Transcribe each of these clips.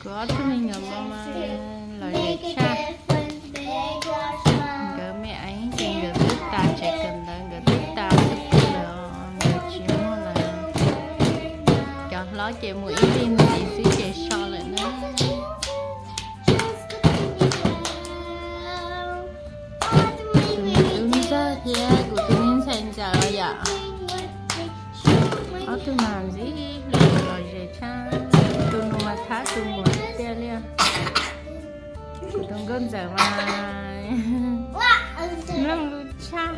Kuv ob tug me nyuam mos mas lom zem tshaj. Nkawd me eev ces nkawd twb tas tsev kawm ntawv, nkawd twb tas xwb lawm, nkawd tsis muaj lawm. Cov hlob ces mus ib leeg ntxiv xwb ces so lawm na. Tus me tub ntxawg thiab kuv tus me ntxhais ntxawm yom. Ob tug mas ntxim hlub lom zem tshaj. Tus nus mas thab tus muam tiag li. Kuv tus nkauj ntxawm mas mloog lus tshaj.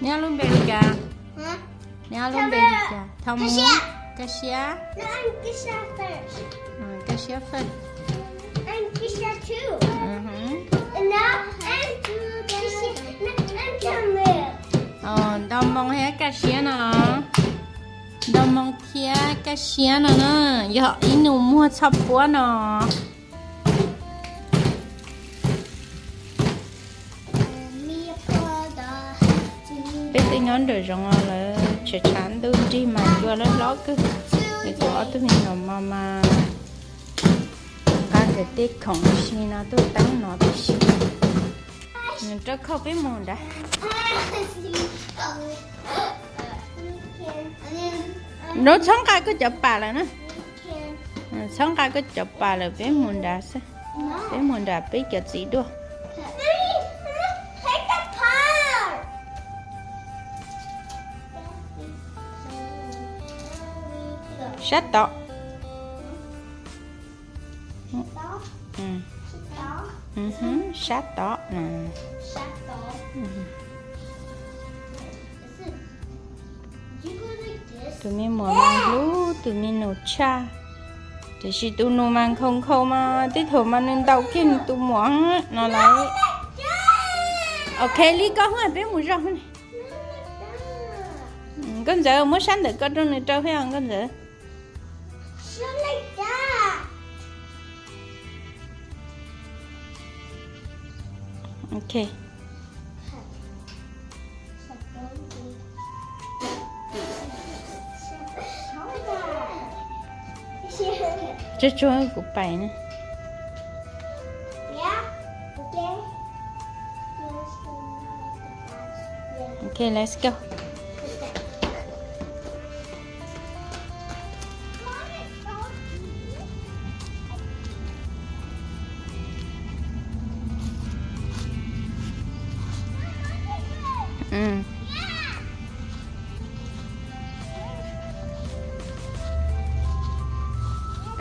Neb lub npe li cas? Neb lub npe li cas? Thov mus. Kaj siab. Kaj siab faj. Nto moo thiab kaj siab no. Nto moo thiab kaj siab no na, yog ib nus muag txhob puab no. Peb twb nyob nram zoov lawm, tshav tshav ntuj nrig mas cua loj hlob kawg. Nws tus ob tug me nyuam mos mas nqa nkawd tej khoom si no tuaj teeb no tib si. Nws rau khau peb mus nrad. Nub txhob nqa koj cov pas lawm na. Txhob nqa koj cov pas lawm, peb mus nrad xwb. Peb mus nrad peb cov txiv duaj. Sab tod. Sab tod. Tus me muam mas hlub tus me nus tshaj, tiam sis tus nus mas nkhaus nkhaus mas tej thaum mas nws ntaus kiag nws tus muam no lawm. Ok li, koj hu peb mus zog. Nkauj Ntxawm, muab sab ntawm koj rau nws rau thiab os Nkauj Ntxawm. Ok. Tsuag tsuag kuv pais na. Ok, let's go.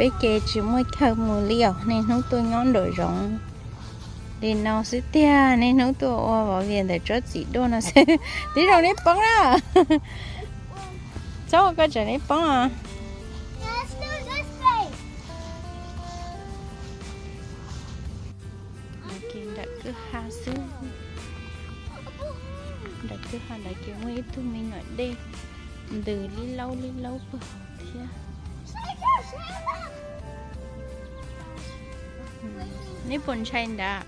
Peb ces tsis muaj chaw mus li os, niaj hnub tuaj nyob nraum zoov li no xwb tiag, niaj hnub tuaj ua vov vias ntawm tsob txiv duaj no xwb. Tib zoo neb poob na. Txhob ua koj tseem neb poob os. Nram kwj ha xwb. Nram kwj ha nram ces muaj ib tug me nyuam dej ntws li laub li laub puag hauv thiab. Neb puas ntshai nrad?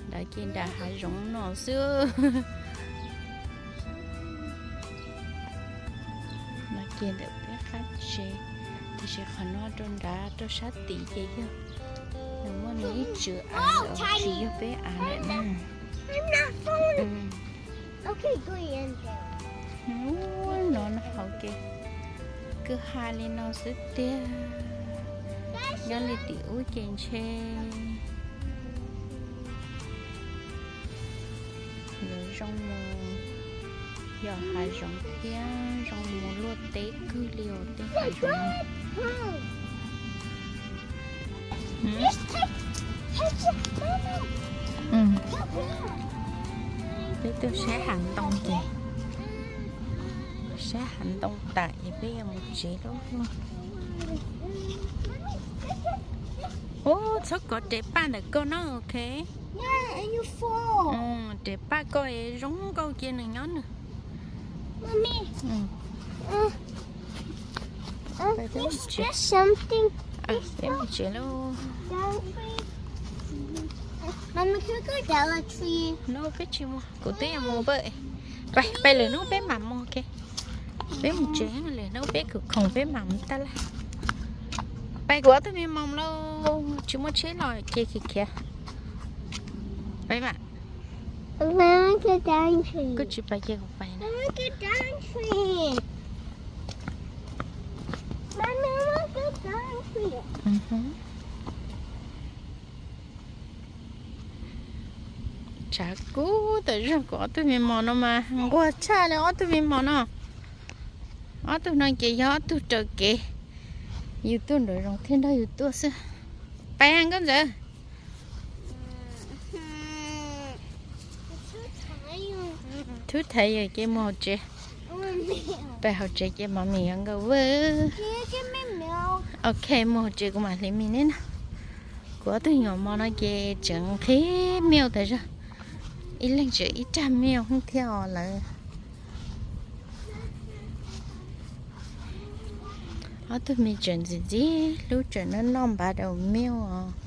Nrad ces nram hav zoov no xwb. No ces ntawm peb qab tsev, tiam sis qhov no rau nrad rau sab tid ces yog nws muaj nws ib tswv av, tsis yog peb av lawm na. No hauv kev kwj ha li no xwb tiag. Nyob li tim ub ces ntshe yuav zoo mus yos hav zoov thiab zoo mus luaj teb kawg li os tej hav zoov. Peb tuaj saib hav ntoo ces, saib hav ntoo tas es peb yuav mus tsev lawm. Ub, txhob kov res paj ntawm koj na, ok? Res paj koj zoo nkauj cia nws nyob nws. Peb mus tsev lauj. No peb tsis mus, kuv twb yuav mus npawj. Pais, pais lwm hnub peb mam mus, ok. Peb mus tsev, lwm hnub peb khoom khoom peb mam mus taj laj. Pais kuv ob tug me moos lauj, tsis muaj tsheb los ces khiav khiav. Pais mas. Kuv tsis pais ces kuv pais na. Tshav kub tas zog, kuv ob tug me mos no mas nquag tshaj li ob tug me mos no. Ob tug no ces yog ob tug raws kev, yus tuaj nraum zoov thiaj nrog yus tuaj xwb. Pais nkauj ntxawm. Thub thaiv yawm ces mus hauv tsev. Pais hauv tsev ces mov mis yuav nkaus vwj. Ok, mus hauv tsev kuv mam hliv mis neb na. Kuv ob tug nyuam mos no ces tseem nqhis miu tas zog, ib leeg tseem ib rag miu thiab os lawv. Ob tug me tseem ntxim ntxim hlub, tseem noj noj npav daus miu os.